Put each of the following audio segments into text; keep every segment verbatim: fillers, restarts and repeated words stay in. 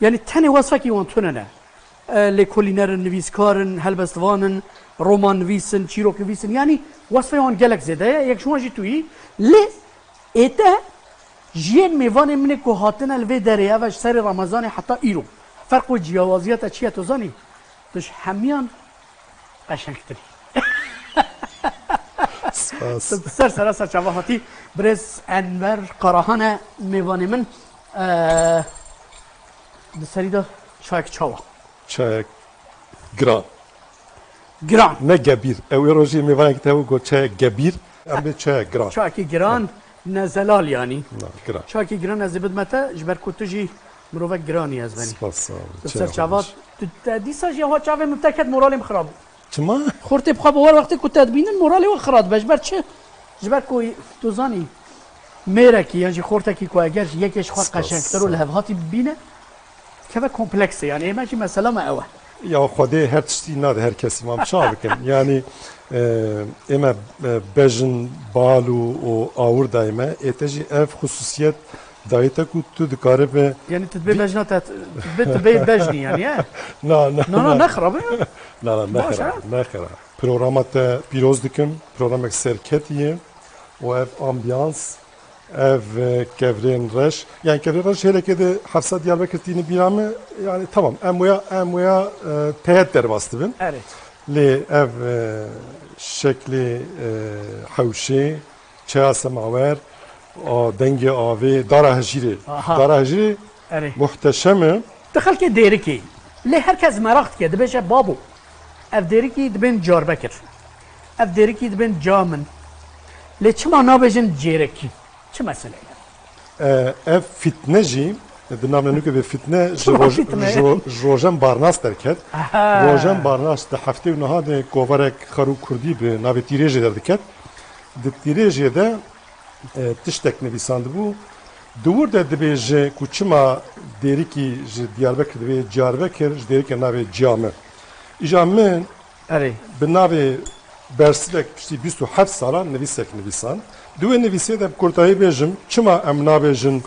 Yanî tenê wesfekî wan tune ne. E, lêkolîner in, nivîskar in, helbestvan in, romannivîs in, çîroknivîs in. Yanî wesfê wan gelek zêde ye. Yek ji wan jî tu yî. Lê ête ji yên mêvanê min ê ku hatine li vê derê, ev e ji serê Remezanê heta îro. Ferq û ciyawaziya te çi ye tu zanî? Tu ji hemiyan qeşengtir î. Spas. Ser sera ser çava hatî. Birêz Enver Karahan e mêvanê min. Eee, di serî de çayek çawa? Çayek giran. Giran. Ne gebîr. Ew ê rojê mêvanekî te got çayek gebîr. Em bê çayek giran. Çayekî giran, ne zelal yanî. Na, giran. Çayekî giran ez ê bidime te, ji ber ku tu jî mirovek giranî ez benî. Spas, sağ ol. Di ser çava, tu te dîsa jî ewa çavê min te ket moralê min xirab bû. Çima? Xortê bi xwe bi wer wextê ku te dibînin moralê we xira dibe. Ji ber çi? Ji ber ku tu zanî mêrekî yan jî xortekî ku eger ji yekê ji xwe qeşengtir û li hev hatî bibîne, dikeve kompleksê. Yanî ême jî mesela me ew e. Ya Xwedê her tiştî nade her kesî, ma çawa bikin? Yanî, e, ême, e, bejn, bal û, û awir dayê me. Ê te jî ev xusûsiyet dayê te ku tu dikaribe Yanî tu dibê bejna te, tu dibê, tu bê bejnî yanî, he? Na, na, Na, na, na. Ne xirab e. Na, na, ne Baş, xira, ha? Ne xira. Programa te pîroz dikim. Programek serketî ye û ev ambiyans, ev, e, kevirên reş. Yani kevirên reş hêlekê de Hefsa Diyarbekir tîni bîra me. Yani tamam, em waya, em waya, e, teyet derbas dibin. Erê. Lê ev, e, şeklê, e, hewşê, çaya semawer, a, dengê avê, dara hejîrê. Aha. Dara hejîrê Erê. Muhteşem e. Tu xelkê Dêrikê. Lê her kes meraq dike, dibêje, babo, ev Dêrikî dibên Diyarbekir. Ev Dêrikî dibên Camîn. Lê çima nabêjin Cêrik? Çi mesele ye? E, ev fitne jî, di navnenûkê vê fitne ji Çima roj-, fitne? ji ro-, ji Rojen Barnas derket. Aha. Rojen Barnas di heftê û neha de kovarek xerû kurdî bi navê Tîrêjê derdiket. Di Tîrêjê de e, tiştek nivîsandibû. Di wir de dibêje ku çima Dêrikî ji Diyarbekir divê Ciyarbekir, ji Dêrikê navê Ciyame. Îja min Erê. bi navê bersivek piştî bîst û heft salan nivîsek nivîsand. Di wê nivîsê de bi kurtayî bêjim, çima em nabêjin,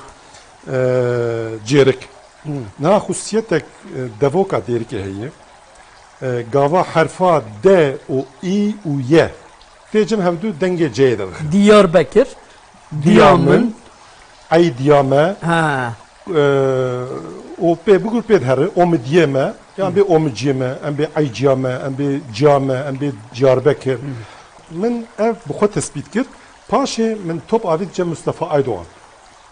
e, Cêrik? Hmm. Niha xusûsiyetek, e, devoka Dêrikê heye. E, gava herfa D û I û Y tê cem hevdu dengê C'yê de dixin. Diyarbekir, Diyamin. Diyamin, Ey Diyame, Ha. e, û pê bigur pê dihere, Omidiyê me, yan bê Omiciyê me, em bê Eyciya me, em bê Ciya me, em bê Diyarbekir. Min ev bi xwe tespît kir. Paşê min top avît cem Mustafa Aydoğan.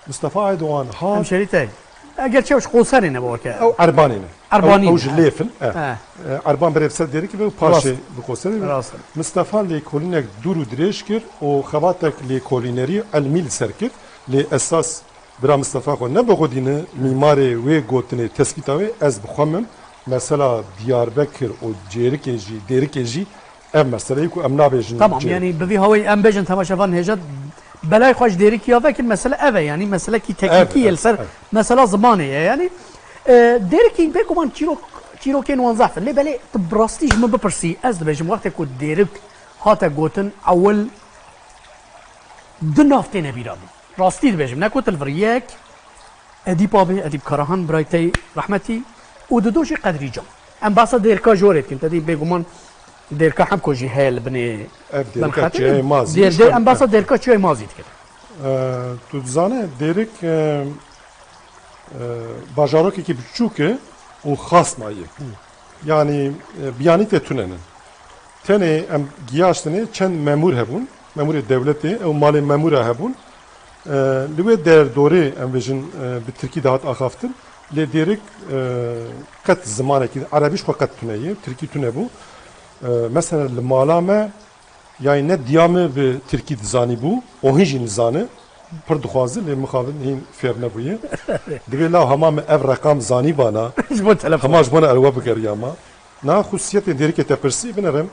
Mustafa Aydoğan hat. Hemşerî te. Eger çew ji Qoserê ne, bo ke. Ew Erbanê ne. Erbanî Ew, ew ne, ji ha. Lêf in. E. Ha. E, Erban berê bi ser Dêrikê ve û paşê Rast. bi Qoserê ve. Rast. Mustafa lêkolînek dûr û dirêj kir û xebatek lêkolînerî elmî li ser kir. Lê esas bira Mustafa xwe ne bi xwedî ne, mîmarê wê gotinê, tespîta wê, ez bi xwe me. Mesela Diyarbekir û Cêrikê jî, Dêrikê jî Ev meseleyê ku em nabêjin Tamam, cê. yanî bi vî hawayî em bêjin temaşevan hêja belay xwe ji Dêrikî ya vekin, mesele ev e, yanî meselekî teknîkî Ev, ye, li ev, ser ev. mesela zimanê ye, yanî, e, Dêrikî bêguman çîrok, çîrokên wan zehf in, lê belê tu bi rastî ji min bipirsî, ez dibêjim wextê ku Dêrik hate gotin, ewil du nav têne bîra min. Rastî dibêjim, ne ku tu li vir yek, Edîb abê, Edîb Karahan, birayê te yê rehmetî, û dido jî Qedrî Can. Em behsa Dêrka Jorê dikin, te dî bêguman Dêrka Hemko jî heye li binê Ev Dêrka Belxetê. Çiyayê Mazî, Dêr-, işte, Dêr-, em behsa Dêrka Çiyayê Mazî dikin. Eee, tu dizane, Dêrik, eee, eee, bajarokekî biçûk e û xas mayî. Hı. Yanî, e, biyanî tê tune ne. Tenê em giyaştinê çend memûr hebûn, memûrê dewletê, ew malê memûra hebûn. E, li wê derdorê em bêjin, e, bi tirkî dihat axaftin. Lê Dêrik, e, qet zimanekî, erebî ji xwe qet tune ye, tirkî tune bû. E, mesela li mala me, Yanî ne diya min bi tirkî dizanîbû, û hîn jî nizane, pir dixwaze, lê mixabin hîn fêr nebûye. Divê law hema min ev reqam zanîbana, Ji bo telefon. hema ji bona erwe bigeriyama. Niha xusûsiyetên Dêrikê te pirsî, binerim.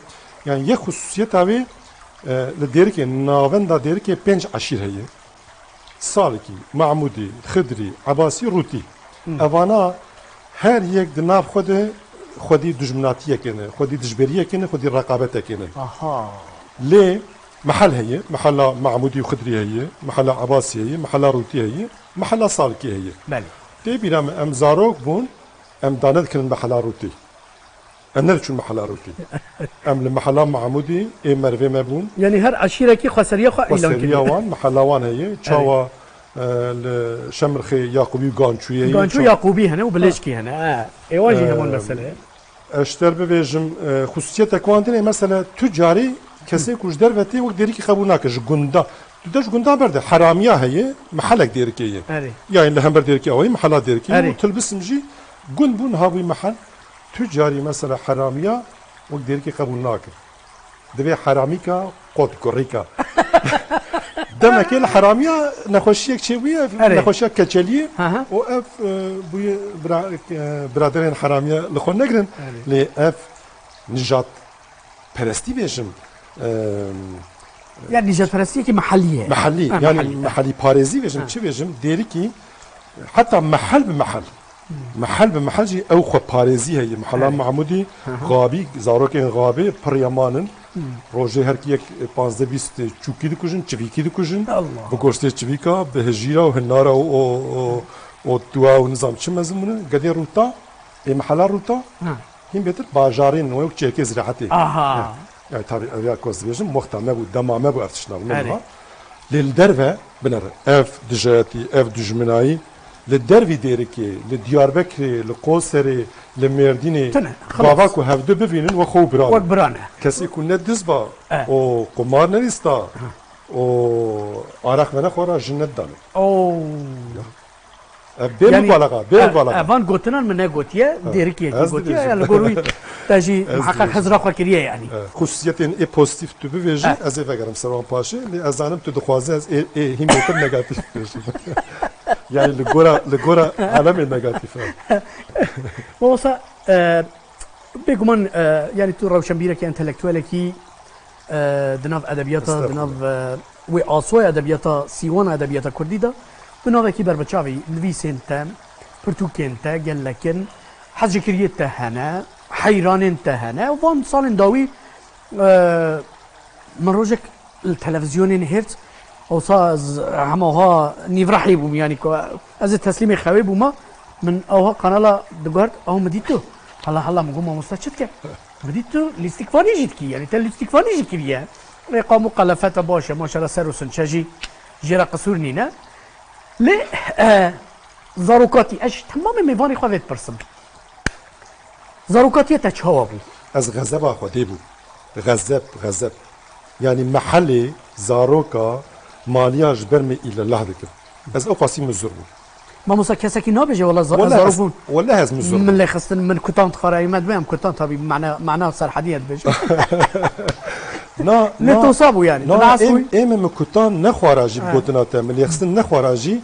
Yanî yek xusûsiyeta wê, e, li Dêrikê, navenda Dêrikê pênc eşîr heye. Salikî, Mahmûdî, Xidrî, Ebasî, Rûtî. Hmm. Evana her yek di nav xwe de xwedî dijminatiyekê ne, xwedî dijberiyekê ne, xwedî reqabetekê ne. Aha. Lê mehel heye, mehela Mahmûdî û Xidrî heye, mehela Ebasî heye, mehela Rûtî heye, mehela Salikî heye. Belê. Tê bîra min em zarok bûn, Em dane dikirin mehela Rûtî. Em nediçûn mehela Rûtî. Em li mehela Mahmûdî ê mervê me bûn. Yanî her eşîrekî xweseriya xwe îlan Xweseriya kiriye. wan, mehela wan heye. Çawa e, li Şemrixê Yaqûbî û Gançûyê ye. Gançû Ça- Yaqûbî hene û Bilêçkî hene. Ha. Ê wan jî E, heman mesele ye. Ez ji te re bibêjim, e, xusûsiyetek wan din ê, mesela tu carî kesê ku ji derve tê wek Dêrikî qebûl nake, ji gunda. Tu de ji gunda berde, heramiya heye, mehelek Dêrikê ye. Erê. Yani li hember Dêrikê awayî, mehela Dêrikê ye. Erê. Û Tilbisim jî gund bû, niha bûyî mehel. Tu carî mesela heramiya wek Dêrikê qebûl nake. Divê heramîka qot kurîka. Demekê li heramiya nexweşiyek çêbûye, Erê. nexweşiya keçeliyê Aha. û ev e, bûye bira, e, biraderên heramiya li xwe negirin. Erê. Lê ev nijad perestî bêjim. E, Ya nijadperestiyekî mehellî ye. Mehellî, Ha, yani mehellî, ha. mehellî parêzî bêjim, Ha. çi bêjim? Dêrikî heta mehel bi mehel. Mehel bi mehel jî ew xwe parêzî heye. Mehela Erê. Mahmûdî, Hı hı. Xabî, zarokên Xabê pir yemanin. Hı. Rojê her ki yek panzdeh bîst çûkî dikujin, çivîkî dikujin. Allah. Bi goştê çivîka, bi hijîra û hinara û o, o, o tuwa û nizam çi mezin bûne. Gedê Rûta, ê mehela Rûta, Hı. hîn bêtir bajarên wek Çerkê Ziraetê. Aha. Yani tabi ev ya ku ez dibêjim, wexta me bû, dema me bû ev tiştna bû, ne Erê. niha. Lê li derve, binere, ev dijayetî, ev dijminayî, li dervî Dêrikê, li Diyarbekirê, li Qoserê, li Mêrdînê, Tune, xelas. gava ku hevdu bivînin, wek xwe û bira ne. Wek bira ne. Kesê ku ne diz ba, Eh. û qumar nelîsta, û araq venexwara, jin nedidane. Oo. Ya. E, bê Yani, mubalaxa, bê e, mubalaxa. e, van gotinan min negotiye, Ha, Dêrikiyekî ez gotiye, dibêjim. ya li gor wî te jî Ez miheqeq dibêjim. hizra xwe kiriye yani. E, xusûsiyetên ê pozîtîf tu bivêjî, Ha. ez ê vegerim ser wan paşê, lê ez zanim tu dixwazî ez ê, ê hîn bêtir negatîf bibêjim. Yani li gora, li gora alemê negatîf e. Wisa, e, bêguman, e, yani tu rewşenbîrekî, entelektuelekî, e, di nav edebiyata, di nav, Estağfurullah. e, wê asoya edebiyata, sîwana edebiyata kurdî de, tu navekî berbiçavî, nivîsên te, pirtûkên te, gelekin, hezjikiriyê te hene, heyranên te hene. Van salên dawî, e, min rojek li televîzyonên hêrt, wisa ez hema wiha nîvrehî bûm, yani ku ez ê teslîmê xewê bûma, min ewha kanala diguhert, ew min dît tu. Hela hela min got, mamoste çi dike? Min dît tu lîstikvanî jî dikî, yani te lîstikvanî jî kiriye. Rêqa mû qelefe te baş e, maşallah ser û sinçe jî jê re qisûr nîne. Lê, e, zarokatî, ez ji temamê mêvanê xwe vê dipirsim. Zarokatiya te çawa bû? Ez xezeba Xwedê bû. Xezeb, xezeb. Yani mehelê, zaroka, maliya ji ber me îlelah dikin. Ez ew qasî mizur bûm. Mamosta, kesekî nabêje wela za-, Wele zarok ez, bûn. wele ez mizur Min bûm. lê xistin, min kutan dixwarayî, me dibê em kutan tabî mana, mana serhedî ye dibêjin. Na, Lê na, tosa bû yani, na, nas em, bû. em min kutan nexwara jî Ha. gotina te, min lê xistin nexwara jî.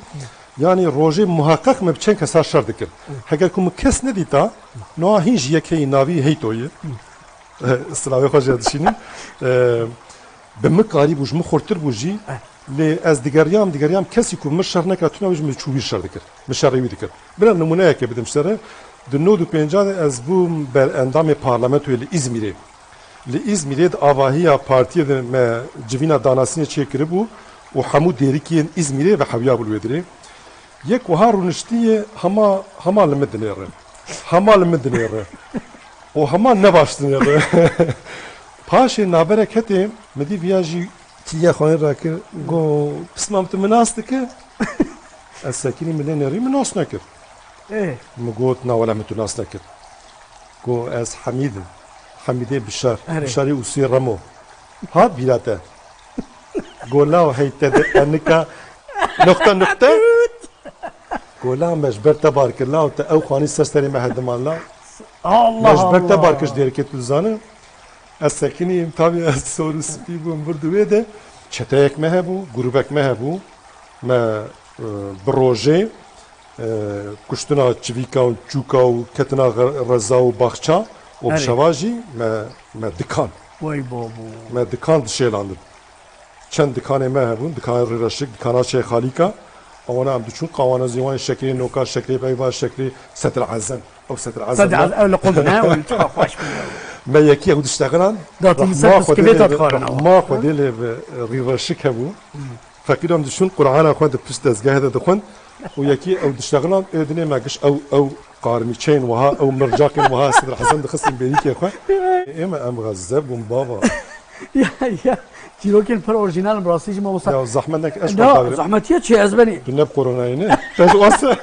Yani rojê muheqeq me bi çend kesa şer dikir. Heger ku min kes nedîta, niha hîn jî yek heyî navî Heyto ye. Silavê xwe jê dişînim. Bi min karî bû, ji min xurtir bû jî. Lê ez digeriyam, digeriyam, kesî ku min şer nekira, tuna wî ji min çû wî şer dikir. Min şerê wî dikir. Bila nimûneyekê bidim ji te re. Di nod û pênca de ez bûm ber endamê parlamentoyê li Îzmîrê. Li Îzmîrê di avahiya partiyê de me civîna danasînê çêkiribû û hemû dêrikiyên Îzmîrê ve hewiyabû li wê dirê. Yek wiha rûniştiye hema, hema li min dinêre. Hema li min dinêre. Û hema ne baş dinêre. Paşê nabereketê min dî viya jî tiliya xwe rakir, got, "Pismam, tu min nas dike?" Ez sekinî, min lê nêrî, min nas nekir. Ê. Min got, "Na wele, min tu nas nekir." Got, "Ez Hemîd im. Hemîdê Bişar. Erê. Bişarê Usê Remo." Hat bîra te? Got, "Law hey te de enika nokta nokta." Got, "Law me ji ber te bar kir. Law te ew xanî ser serê me hediman la." Allah Me ji ber te Allah. bar kir ji dêrikê tu dizane. Ez sekinî, tabî ez sor û spî bûm, bir di wê de çeteyek me hebû, grûbek me hebû. Me, e, bi rojê, e, kuştina çivîka û çûka û ketina xe-, reza û baxça û bi Erê. şeva jî me, me dikan. Vay babo. Me dikan dişêlandin. Çend dikanê me hebûn, dikana Rîreşik, dikana Çê Xalîka. Ewana em diçûn qawanozê wan şekrê noka, şekrê peyva, şekrê Sedr Ezem. Ew Sedr Ezem Sedr ne? Ezem, ew li qund ne, ew li çiqa xweş bû. Me yekî ew diştexilan. Datî Rehma ser Xwedê biskivêta lê bi, dixwarin ew. Rehma Xwedê lê bi Rîreşik hebû. Hmm. Feqîran dişûn Qur'ana xwe di pişt dezgehê de dixwin û yekî ew diştexilan ê dinê me giş ew, ew qarmîçeyên wiha, ew mircaqên wiha Sedir Hesen dixistin bêrîkê xwe. Ê me em xezeb bûn baba. Ya, ya. Çîrokên pir orjînal in, bi rastî jî mamosta. Ya zehmet neke ez Na, xwe dagrim. Zehmetiye çi ez benî? Tu ne bi koronayê ne? Te ji Os-,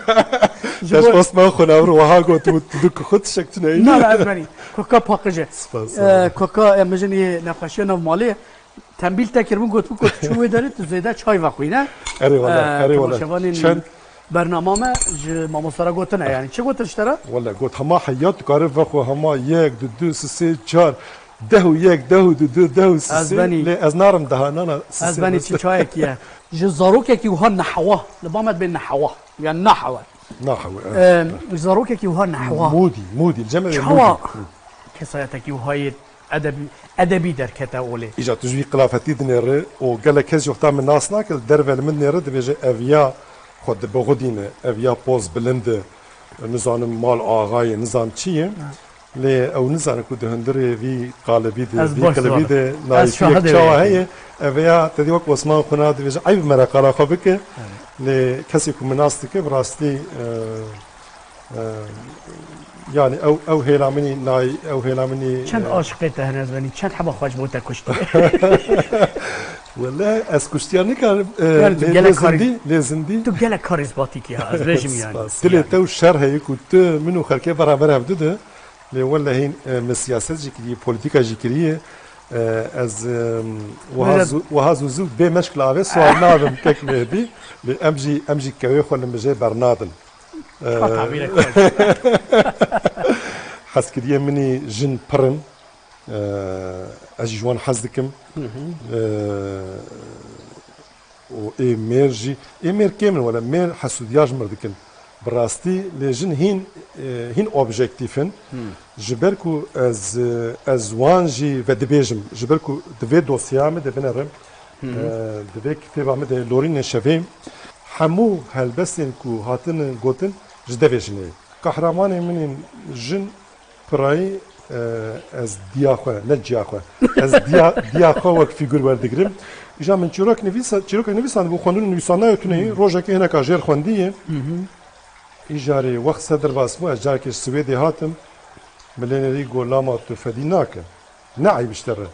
Ji te ji bo Osman xwe navir wiha got û tu duk xwe tişek tu neyî. Na, na, ez benî. Koka paqij e. Spas, spas. Ee, koka, e, mijin yê nexweşiya nav malê. Tembîl te kiribû, gotibû, got, "Çû wê derê, tu zêde çay vexwîne." Erê wele, Ee, erê wele. Temaşevanên Çend bernama me ji mamosta re gotine, yani. Çi gotin ji te re? Wele, got, "Hema heyat dikare vexwe, hema yek, du, du, sê, sê, çar, deh û yek, deh û du, du, deh û sê, Ez sê, benî. Lê ez narim daha, nana, sê, Ez sê, benî bes." Çi çayekî ye. Ji zarokekî wiha nehewa, li ba me dibê nehewa. Yani nahewa. Nahewa, Em, evet. Zarokekî wiha nehewa. Mûdî, mûdî, cem ê Çawa mûdî. Kesayetekî wiha yê edebî, edebî derkete olê? Îca tu ji wî qilafetî dinêri û gelek kes jî wexta min nas nake, li derve li min nêri dibêje, "Ev ya xwe dibixudîne, ev ya poz bilind e, nizanim mal axayê, nizam çi ye." Ha. Lê ew nizane ku di hundirê vî qalibî de, Ez vî baş qilibî zanim. de Ez naîtiyek şahidê çawa wê heye, ev ya te dî wek Osman Xuna dibêje, "Eyb me re qala xwe bike." Evet. Lê kesê ku min nas dike, bi rastî, e, e, yani ew, ew hêla min î nay-, ew hêla min î, Çend e, aşiqê te hene, ez benî? Çend heba xwe ji bo te kuştiye? Wele ez kuştiya nikarim, e, Yani tu lê, gelek lê karî-, zindî, lê zindî. Tu gelek karîzmatîk ya, ez bêjim yani. Spas. Dilê Yani. te û şer heye ku tu min û xelkê beraber hevdu de. Lê wele hîn, e, min siyaset jî kiriye, polîtîka jî kiriye. E, ez, e, wiha Wele zû-, wiha zû zû bê meşk li avê siwar nabim kek Mehdî. Lê em jî, em jî kewê xwe li mijê bernadin. E, Ka tabîrek xweş. Hezkiriyê min î jin pir in. E, ez jî ji wan hez dikim. Hı hı. E, û ê mêr jî, ê mêr kêm in, wele mêr hesûdiya ji mir dikin. Bi rastî, lê jin hîn, e, hîn objektîf in. Hmm. Ji ber ku ez, e, ez wan jî vedibêjim, ji ber ku di vê dosyeya min de binerim, Hmm. e, di vê kitêba min de Lorînê Şevê, hemû helbestên ku hatine gotin ji devê jinê ye. Qehremanê min ên jin Pirayî, e, ez diya xwe, ne ciya xwe, ez diya, diya xwe wek fîgur werdigirim. Îja min çîrok nivîsa-, çîrokek nivîsandibû, xwendin û nivîsandayê tune ye, Hmm. rojekê hineka jêr xwendî ye. Hı hı. Îjarê wext ser derbas bû, ez carekê ji Swêdê hatim, min lê nêrî got, "Lama tu fedî nake." Ne eyb ji te re.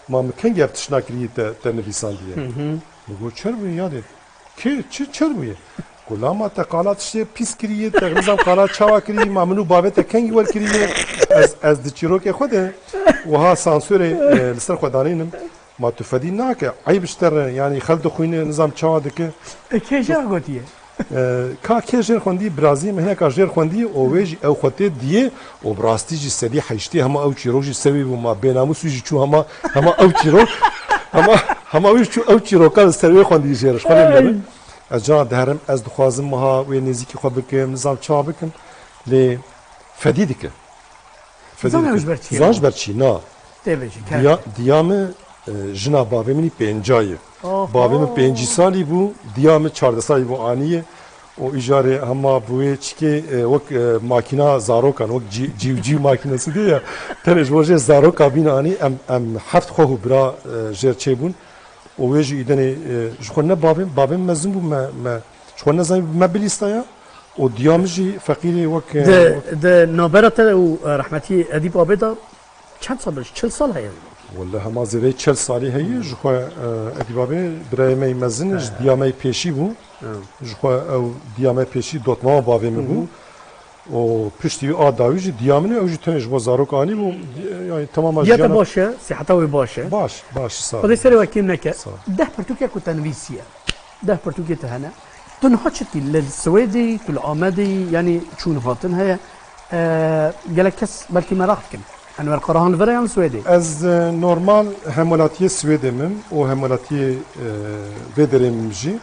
Ma min kengî ev tiştna kiriye te, te nivîsandiye? Hı hı. Min got, "Çer bûye yadê? Kê, çi, çer bûye?" Got, "Lama te qala tiştê pîs kiriye, te nizam qala çawa kiriye, ma min û bavê te kengî wer kiriye?" Ez, ez di çîrokê xwe de wiha sansorê, e, li ser xwe danînim. Ma tu fedî nake, eyb ji te re, yanî xel dixwîne, nizam çawa dike. E, kê jê gotiye? E, ka kê jêr xwendî, biraziyê min hineka jêr xwendî û wê jî ew xwe tê diyê û bi rastî jî sedî heştê hema ew çîrok jî ser wî bû, ma bênamûs wî jî çû hema, hema ew çîrok, hema, hema wî jî çû ew çîroka li ser wê xwendî jêr. Ji xwe lê Ey. nebe. Ez cana diherim, ez dixwazim wiha wê nêzîkî xwe bikim, nizam çawa bikim. Lê fedî dike. Fedî Zan dike. ew ji ber çi ye? Zan ji ber çi, na. Tê bêjî, Diya, diya min, e, jina bavê min î pênca ye. Oho. Bavê min pêncî salî bû, diya min çardeh salî bû aniye. Û îjarê hema bi wê çikê, e, wek, e, makîna zarokan, wek cî-, cîw cîw makînesi diye ya. Tenê ji bo jê zaroka bîn anî, em, em heft xwe û bira, e, jêr çêbûn. Û wê jî îdenê, e, ji xwe ne bavê, bavê min mezin bû, me, me, ji xwe nezanî me bilîstaya. Û diya min jî feqîrê wek, e, Di, wek di navbera te û, e, rehmetî Edîb Abê de çend sal, çil sal heye? Wele hema zêdeyî çil salî heye, ji xwe, e, Edîb Abê birayê me yî mezin e, ji He. diya me yî pêşî bû. He. Ji xwe ew diya me pêşî dotmama bavê min Hı hı. bû. Û piştî wî a dawî jî diya min e, ew jî tenê ji bo zarok anî bû. Di-, yani temama Diya te jiyana baş e, siheta wê baş e. Baş, baş, sağ ol. Xwedê serê we kêm neke. Sağ ol. Deh pirtûkek ku te nivîsiye. Deh pirtûkê te hene. Tu niha çi dikî? Li Swêdê, tu li Amedê, yanî çûn hatin heye. E, gelek kes belkî meraq dikin. Enwer Karahan li vir e yan li Swêdê? Ez, e, normal hemwelatiyê Swêdê me û hemwelatiyê, e, vê derê me jî.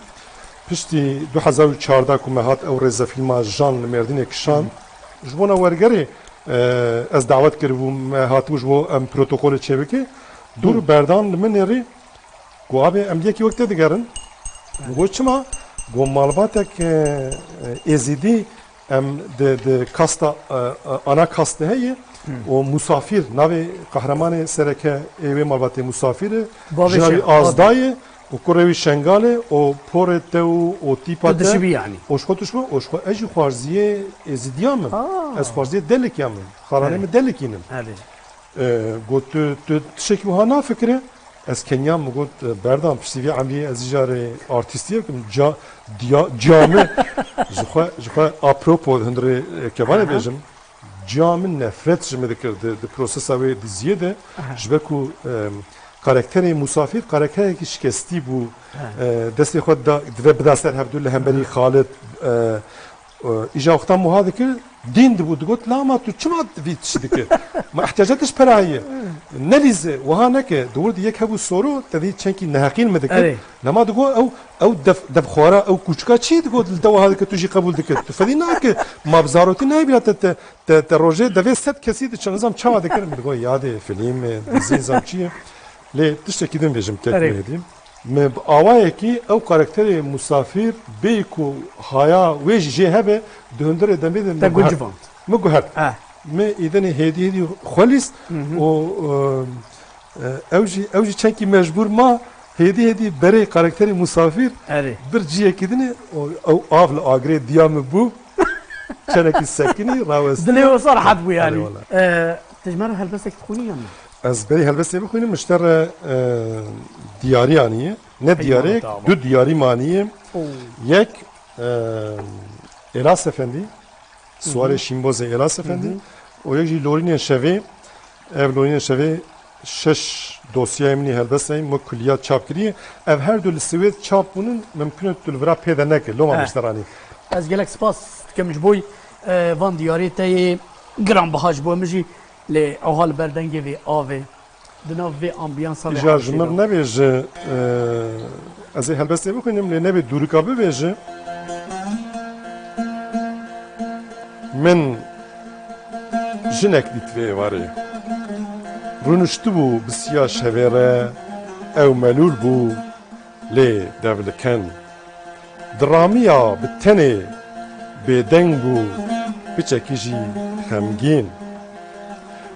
Piştî du hezar û çardeh ku me hat ew rêzefîlma Jan li Mêrdînê kişand, Hı. ji bona wergerê, e, ez dawet kiribûm, me hatibû ji bo em protokolê çêbike. Dûr Hı. berdan li min nêrî, got, "Abê, em yekî wek te digerin." Got, "Çima?" Got, "Malbatek, e, e, Êzîdî em di, di kasta, e, e, ana kast de heye Hı. û Musafîr, navê qehremanê sereke ê wê malbatê Musafîr e, Bavê jina wî Şêx Azda ye, û kurê wî Şengalê, û porê te û, û tîpa Tu te, dişibî yanî? û ji xwe tu ji xwe, û ji xwe ez jî xwarziyê Êzidiya min. Aa. Ez xwarziyê Delikiya min. Xalanê Erê. min Delikî nin. Erê. E, got, "Tu, tu tiştekî wiha nafikire?" Ez kenya min got, "Berdan, piştî vî emrî ez îcarê artîstiyê bikim. Ca, diya, ciya min." Ji xwe, ji xwe apropo hundirê, e, kevanê Aha. bêjim. Ciya min nefret ji min dikir di, di prosesa wê diziyê de. Aha. Ji ber ku, e, karakterê Musafîr karakterekî şikestî bû. Ha. E, destê xwe da, dive bida ser hevdû li hemberî Xalid, e, e, îja wexta muha dikir, dîn dibû, digot, "Lama tu çima vî tişt dikir? Ma ihtiyaca te ji pera heye? Nelîze, wiha neke." Di wir de yek hebû soro, te dî çenkî neheqîn min dikir. Erê. Lema digot, "Ew, ew dev, devxwara, ew kûçika çi?" Digot, "Li te wiha dikir, tu jî qebûl dikir. Tu fedî nake, ma bi zarotî nayê bîra te, te, te, te rojê devê sed kesî diçe, nizam çawa dikir?" Min digot, "Yadê, filîm, dizî, nizam çi ye?" Lê tiştekî din bêjim, kek Erê. Mehedî. Me bi awayekî ew karakterê Musafîr bêyî ku haya wê jî jê hebe, di hundirê demê de Te me guh guhert. civand. Me guhert. Eh. Me îdenê hêdî hêdî xwe lîst Hı hı. û, e, e, ew jî, ew jî çenkî mecbûr ma, hêdî hêdî berê karakterê Musafîr Erê. bir ciyekî dinê û ew av li agirê diya min bû. Çenekî sekinî, rawestî. Dilê wisa rehet bû yanî. Erê wala. E, tu ji me re helbestek dixwînî yan na? Ez berî helbestê bixwînim, ji te re, e, diyarî aniye. Ne Peymanê diyarê, te ava. du diyarî maniye. Oo. Yek, e, Êlas Efendî, Suwarê Hı hı. Şîmbozê Êlas Efendî. Hı hı. Û yek jî Lorînên Şevê. Ev Lorînên Şevê şeş dosyayê min ê helbesteyê min kuliya çap kiriye. Ev her du li Swêd çap bûnin, mimkun e tu li vira pê de neke. Loma Eh. beşteranî. Ez gelek spas dikim ji bo, e, van diyarê te yê giranbiha ji bo min jî. Lê ewha li ber dengê vê avê, di nav vê ambiyansa vê Îja ji hewşê min de. nebêje, e, ez ê helbestê bixwînim, lê nebê dûrika bibêje. Min jinek dît vê êvarê. Rûniştibû bi siya şevê re, ew melûl bû. Lê devliken. Diramiya bi tenê bêdeng bû, piçekî jî xemgîn.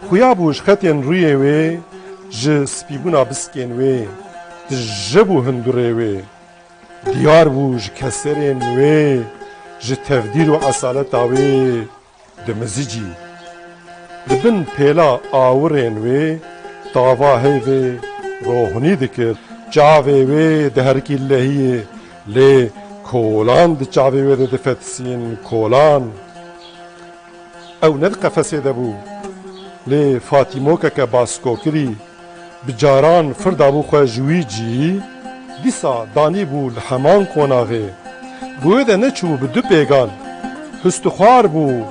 Xuya bû ji xetên rûyê wê, ji spîbûna biskên wê, tije bû hundurê wê. Diyar bû ji keserên wê, ji tevdîr û esaleta wê. Dimizicî. Di bin pêla awirên wê tava heyvê rohnî dikir. Çavê wê diherikî lehiyê, lê kolan di çavê wê de difetisîn, kolan. Ew ne di qefesê de bû, lê Fatîmokeke baskokirî. Bi caran fir dabû xwe ji wî cî, dîsa danîbû li heman qonaxê. Bi wê de neçûbû bi du pêgan. Hustixwar bû,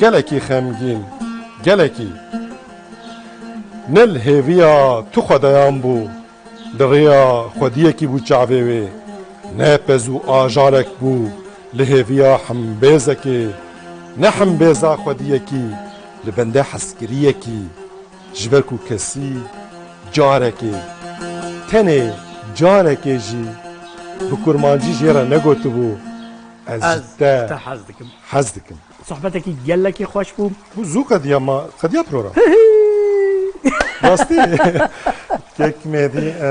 gelekî xemgîn, gelekî. Ne li hêviya tu xwedeyan bû, li rêya xwediyekî bû çavê wê. Ne pez û ajalek bû, li hêviya hembêzekê. Ne hembêza xwediyekî, li bende hezkiriyekî. Ji ber ku kesî carekê, tenê carekê jî bi kurmancî jê re negotibû, "Ez Ez ji te ji te hez dikim." hez dikim. Sohbetekî gelekî xweş bû. Bû zû qediya ma, qediya program. Rastî. Kek Mehedî, e,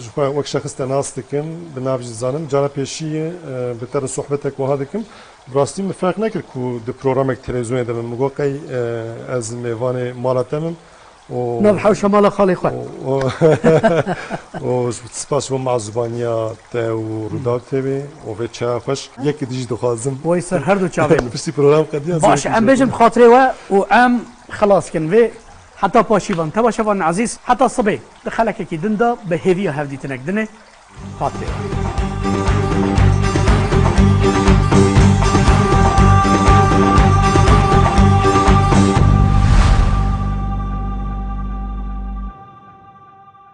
ji xwe wek şexis te nas dikim, bi nav jî dizanim. Cara pêşî, e, bi te re sohbetek wiha dikim. Bi rastî min ferq nekir ku di programek televîzyonê de bim. Min got, "Qey, e, ez mêvanê mala te bim." Û Nav hewşa mala xalê xwe. û, û, û spas bo mazûbaniya te û Rûdaw T V û vê çaya xweş. Yekî dijî dixwazim. Wey ser her du çavê min. Piştî program qediya Baş, zêde em bêjin bi xatirê we û em xilas kin vê. Heta paşîvan, temaşevanên ezîz, heta sibê di xelekekî din de bi hêviya hevdîtinek dinê. Xatirê we.